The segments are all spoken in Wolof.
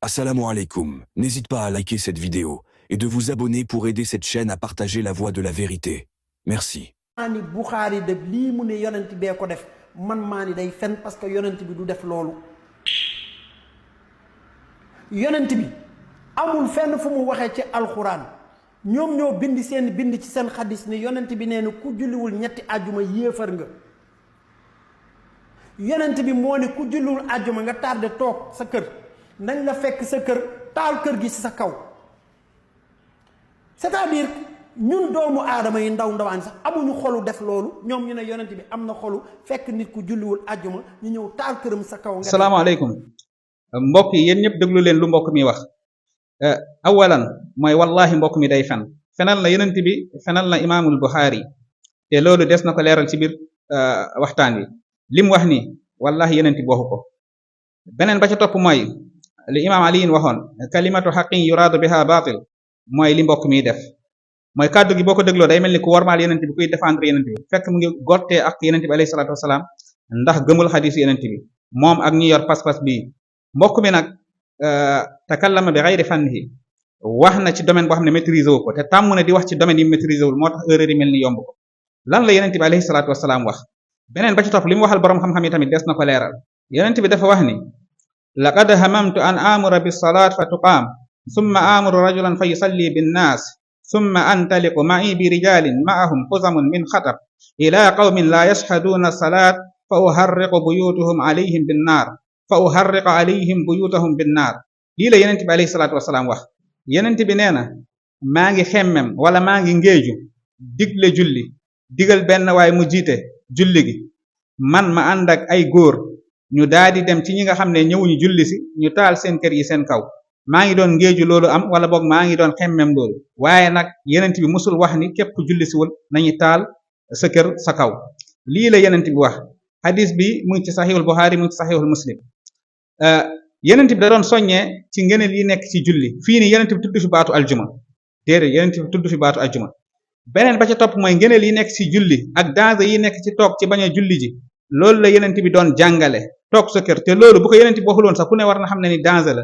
Assalamu alaikum. N'hésite pas à liker cette vidéo et de vous abonner pour aider cette chaîne à partager la voie de la vérité. Merci. Mani Bukhari de lii mu ne yonent bee ko def man maa ni day fen parce que yonent bi du def loolu yonent bi amul fenn fu mu waxee ci alxuraan ñoom ñoo bind ci seen xadis ne yonent bi nee na ku julliwul ñetti àjjuma yéefar nga yonent bi moo ne ku julliwul àjjuma nga tardé toog sa kër nañ la fekk sa kër taal kër gi ci sa kaw c'est-à-dire ñun doomu aadama yi ndawaan sax amuñu xolu def loolu ñoom ñu ne yonent bi am na xolu fekk nit ku julliwul àjjuma ñu ñëw taal këram sa kaw. salaamaaleykum mbokk yi yéen ñëpp déglu leen lu mbokk mi wax awalan mooy wallahi mbokk mi day fenal na yonent bi fenal na imaamul Buxaari te loolu des na ko leeral ci biir waxtaan wi lim wax ni wallahi yonent bi waxu ko. beneen ba ca topp mooy li imaam aliyin waxoon kalimatu xaqin yuraadu biha baatil mooy li mbokk mi def. mooy kàddu gi boo ko dégloo day mel ni ku wormaal yenent bi kuy défendre yenent bi fekk mu ngi gottee ak yenent bi alayhi salaatu wasalaam ndax gëmul xadiis yenent bi moom ak ñi yor pas-pas bii mbokk mi nag takallama bi xayri fannihi wax na ci domaine boo xam ne maîtriser wu ko te tàmm na di wax ci domaine yi maîtriser wul moo tax erreur yi mel ni yomb ko lan la yenent bi alayhi salaatu wasalaam wax beneen ba ci topp li mu waxal boroom xam-xam yi tamit des na ko leeral yenent bi dafa wax ni laqad hamamtu an amura bis salaat fa tuqaam summa amuru rajulan fa yusalli bin naas ثم أنطلق معي برجال معهم خزم من خطب إلى قوم لا يشهدون الصلاة فأحرق بيوتهم عليهم بالنار lii la yenent bi alayhi salaatu wasalaam wax yenent bi nee na maa ngi xemmem wala maa ngi ngéeju digle julli digal benn waay mu jiite julli gi man ma ànd ak ay góor ñu daldi dem ci ñi nga xam ne ñëwuñu julli si ñu taal seen kër yi seen kaw maa ngi doon ngéeju loolu am wala boog maa ngi doon xemmem loolu waaye nag yenent bi musul wax ni képp ku julli siwul nañu taal sa kër sa kaw lii la yenent bi wax hadis bi mu ngi ci saxiixul Buxaari mu ngi ci saxiixul Muslim yenent bi da doon soññee ci ngëneel yi nekk ci julli fii ni yenent bi tudd fi baatu aljuma déedéet yenent bi tudd fi baatu aljuma beneen ba ca topp mooy ngëneel yi nekk ci julli ak danger yi nekk ci toog ci bañ a julli ji loolu la yenent bi doon jàngale toog sa kër te loolu bu ko yenent bi waxuloon sax ku ne war na xam ne ni danger la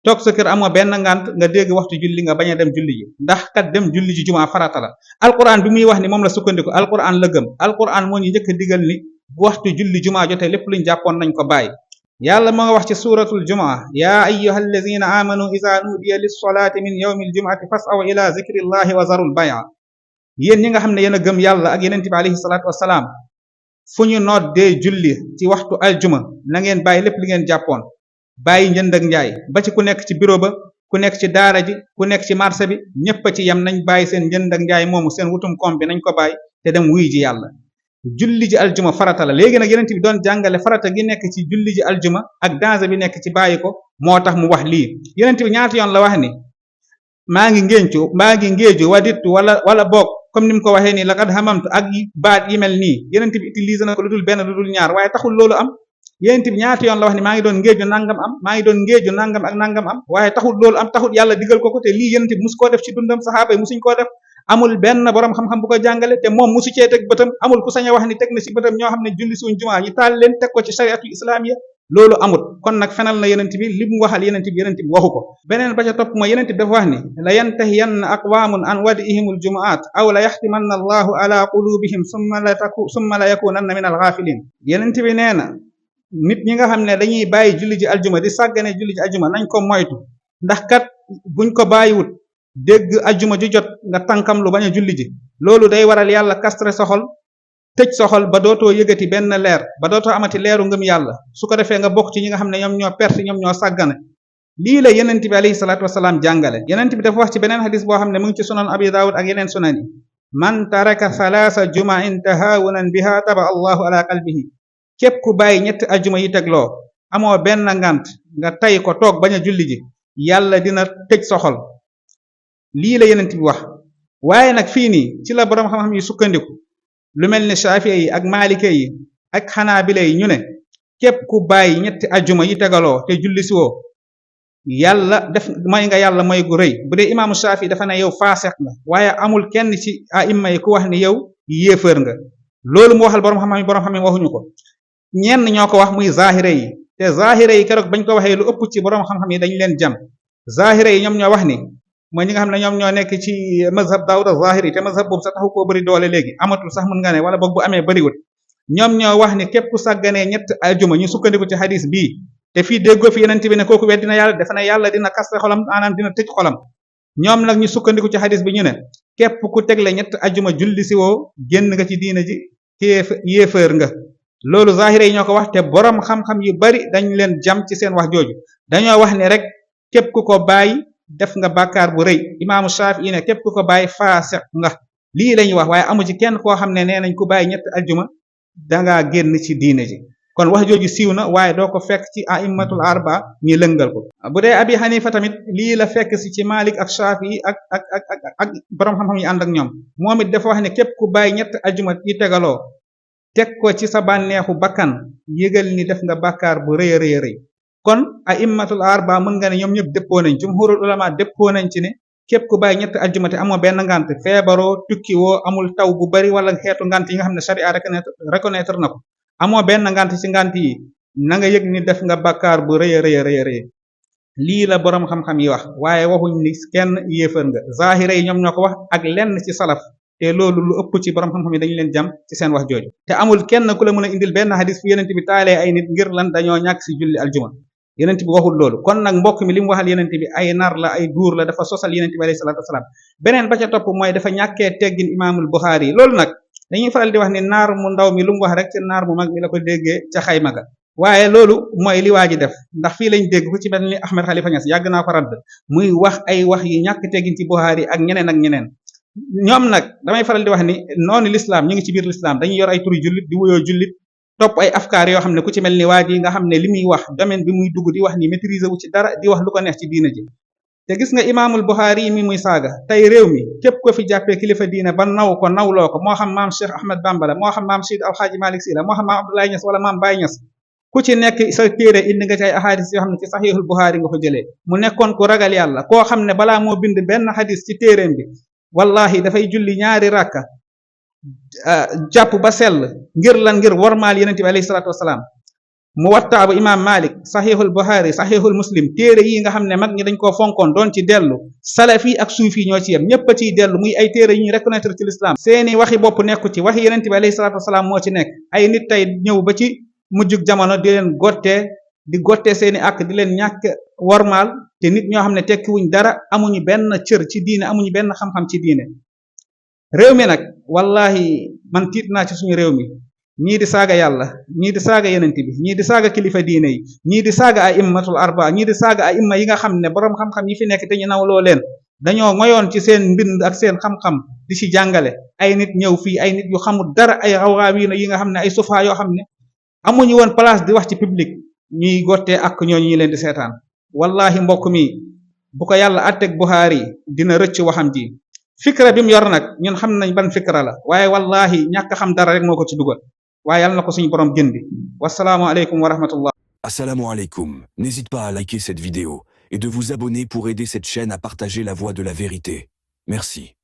toog sa kër amoo benn ngant nga dégg waxtu julli nga bañ a dem julli ji ndax kat dem julli ji jumaa farata la alquran bi muy wax ni moom la sukkandiku alquran la gëm alquran moo ñu njëkk a digal ni bu waxtu julli jumaa jotee lépp luñ jàppoon nañ ko bàyyi yàlla moo nga wax ci suratul jumaa yaa ayyuhal lazina amanu iza nudiya lis-salati min yawmil jumu'ati fas'aw ila zikrillahi wa zarul bay'a yéen ñi nga xam ne yéen a gëm yàlla ak yenent bi alayhi salaatu wasalaam fu ñu noddee julli ci waxtu aljuma na ngeen bàyyi lépp li ngeen jàppoon bàyyi njënd ak njaay ba ci ku nekk ci bureau ba ku nekk ci daara ji ku nekk ci marché bi ñépp a ci yem nañ bàyyi seen njënd ak njaay moomu seen wutum koom bi nañ ko bàyyi te dem wuy ji yàlla julli ji aljuma farata la léegi nag yenent bi doon jàngale farata gi nekk ci julli ji aljuma ak danger bi nekk ci bàyyi ko moo tax mu wax lii yenent bi ñaata yoon la wax ni maa ngi ngéeju wadittu wala boog comme ni mu ko waxee nii laqad hamamtu ak baat yi mel nii yenent bi utilisé na ko lu dul benn lu dul ñaar waaye taxul loolu am yenent bi ñaata yoon la wax ni maa ngi doon ngéeju nangam am maa ngi doon ngéeju nangam ak nangam am waaye taxul loolu am taxul yàlla digal ko te lii yenent bi musu koo def ci dundam saxaaba yi musuñ koo def amul benn borom xam-xam bu ko jàngale te moom musu cee teg bëtam amul ku sañ a wax ni teg na ci bëtam ñoo xam ne julli suñ jumaa ñu taal leen teg ko ci shariatul islamiya loolu amul kon nag fenal na yenent bi li mu waxal yenent bi waxu ko beneen ba ca topp mooy yenent bi dafa wax ni la yantahiyanna aqwamun an wadi'ihimul jumu'at aw la yaxtimanna allahu ala qulubihim summa la yakunanna min al-ghafilin yenent bi nee na nit ñi nga xam ne dañuy bàyyi julli ji aljuma di sàggane julli ji aljuma nañ ko moytu ndax kat buñ ko bàyyiwut dégg aljuma ju jot nga tànkam lu bañ a julli ji loolu day waral yàlla kastre sa xol tëj sa xol ba dootoo yëgati benn leer ba dootoo amati leeru ngëm yàlla su ko defee nga bokk ci ñi nga xam ne ñoom ñoo perte ñoom ñoo sàggane lii la yenent bi alayhi salaatu wasalaam jàngale yenent bi dafa wax ci beneen hadis boo xam ne mu ngi ci sunan abi daawud ak yeneen sunan yi man taraka thalaasa juma'in tahawunan biha taba allahu ala qalbihi képp ku bàyyi ñetti ajjuma yi tegloo amoo benn ngant nga tay ko toog bañ a julli ji yàlla dina tëj sa xol lii la yenent bi wax waaye nag fii nii ci la boroom xam-xam yi sukkandiku lu mel ni Shaafi'i yi ak Maalike yi ak Xanaabila yi ñu ne képp ku bàyyi ñetti ajjuma yi tegaloo te julli si woo yàlla def mooy nga yàlla mooy gu rëy bu dee imaamu Shaafi'i dafa ne yow faaseq nga waaye amul kenn ci aimma yi ku wax ni yow yéefër nga loolu mu waxal boroom xam-xam yi waxuñu ko ñenn ñoo ko wax muy zaahire yi te zahira yi keroog bañ ko waxee lu ëpp ci borom xam-xam yi dañ leen jam zahira yi ñoom ñoo wax ni mooy ñi nga xam ne ñoom ñoo nekk ci mazhab Daawuda zahiri te mazhab boobu sax taxu koo bëri doole léegi amatul sax mun nga ne wala boog bu amee bëriwut ñoom ñoo wax ni képp ku sàgganee ñett aljuma ñu sukkandiku ci hadis bii te fii déggoo fi yeneen bi ne kooku weddina yàlla defe ne yàlla dina kaste xolam maanaam dina tëj xolam ñoom nag ñu sukkandiku ci hadis bi ñu ne képp ku tegle ñett aljuma julli si woo génn nga ci diina ji yéefër nga loolu zahira yi ñoo ko wax te borom xam-xam yu bari dañ leen jam ci seen wax jooju dañoo wax ne rek képp ku ko bàyyi def nga bàkkaar bu rëy imaamu Shaafi'i ne képp ku ko bàyyi faasiq nga lii lañu wax waaye amu ci kenn koo xam ne nee nañ ku bàyyi ñett aljuma dangaa génn ci diine ji kon wax jooju siiw na waaye doo ko fekk ci a'immatul arba ñi lëngal ko bu dee abi Hanifa tamit lii la fekk si ci Malik ak Shaafi'i ak borom xam-xam yi ànd ak ñoom moom it dafa wax ne képp ku bàyyi ñett aljuma yi tegaloo teg ko ci sa bànneexu bakkan yëgal ni def nga bàkkaar bu rëy a rëy rëy kon a'immatul arba mën nga ne ñoom ñëpp dëppoo nañ jumhurul ulama dëppoo nañ ci ne képp ku bàyyi ñett aljuma te amoo benn ngant feebaroo tukki woo amul taw bu bari wala xeetu ngant yi nga xam ne sharia reconnaître na ko amoo benn ngant ci ngant yi na nga yëg ni def nga bàkkaar bu rëy a rëy rëy rëy lii la boroom xam-xam yi wax waaye waxuñ ni kenn yéefar nga zahira yi ñoom ñoo ko wax ak lenn ci salaf te loolu lu ëpp ci borom xam-xam yi dañu leen jam ci seen wax jooju te amul kenn ku la mën a indil benn hadis fu yenent bi taalee ay nit ngir lan dañoo ñàkk si julli aljuma yenent bi waxul loolu kon nag mbokk mi li mu waxal yenent bi ay nar la ay duur la dafa sosal yenent bi alayhi salaatu wasalaam beneen ba ca topp mooy dafa ñàkkee teggin imaamul Buxaari yi loolu nag dañuy faral di wax ni naar mu ndaw mi lu mu wax rek ci naar mu mag mi la ko déggee ca xayma ga waaye loolu mooy li waa ji def ndax fii lañ dégg ku ci mel ni Ahmed Khalifa Niass yàgg naa ko radd muy wax ay wax yi ñàkk teggin ci Buxaari ak ñeneen ñoom nag damay faral di wax ni noonu l'islam ñu ngi ci biir l'islam dañuy yor ay turi jullit di wuyoo jullit topp ay afkaar yoo xam ne ku ci mel ni waa ji nga xam ne li muy wax domaine bi muy dugg di wax ni maîtriser wu ci dara di wax lu ko neex ci diina ji te gis nga imaamul Buxaari yi mi muy saaga tey réew mi képp ko fi jàppee kilifa diina ba naw ko nawloo ko moo xam maam Cheikh Ahmed Bamba la moo xam maam Cheikh Alxaaji Malik Si la moo xam maam Abdoulaye Niass wala maam Baye Niass ku ci nekk sa téere indi nga ci ay ahadis yoo xam ne ci saxiixul Buxaari nga ko jëlee mu nekkoon ku ragal yàlla koo xam ne balaa moo bind benn hadis ci téereem bi wallahi dafay julli ñaari rakka jàpp ba sell ngir lan ngir wormaal yenente bi alayhi salaatu wasalaam mu wattaa bu imaam Malik saxiixul Buxaari saxiixul Muslim téere yi nga xam ne mag ñi dañ koo fonkoon doon ci dellu salafi ak suufi ñoo ci yem ñépp a ciy dellu muy ay téere yi ñuy reconnaître ci l'islam seeni waxi bopp nekku ci waxi yenente bi alayhi salaatu wasalaam moo ci nekk ay nit tey ñëw ba ci mujjug jamono di leen gottee seeni ak di leen ñàkk wormaal te nit ñoo xam ne tekkiwuñ dara amuñu benn cër ci diine amuñu benn xam-xam ci diine réew mi nag wallahi man tiit naa ci suñu réew mi ñii di saaga yàlla ñii di saaga yenent bi ñii di saaga kilifa diine yi ñii di saaga ay immatul arba ñii di saaga ay imma yi nga xam ne boroom xam-xam yi fi nekk te ñu nawloo leen dañoo ngoyoon ci seen mbind ak seen xam-xam di ci jàngale ay nit ñëw fii ay nit yu xamul dara ay rawaawiina yi nga xam ne ay sufa yoo xam ne amuñu woon place di wax ci public ñuy gottee ak ñooñu ñu leen di seetaan wallahi mbokk mi bu ko yàlla atteg Buxaari dina rëcc waxam ji fikra bi mu yor nag ñun xam nañ ban fikra la waaye wallahi ñàkk xam dara rek moo ko ci dugal waaye yàlla na ko suñu borom gëndi wassalaamu aleykum wa rahmatullah. Assalamu alaikum. N'hésite pas à liker cette vidéo et de vous abonner pour aider cette chaîne à partager la voix de la vérité. Merci.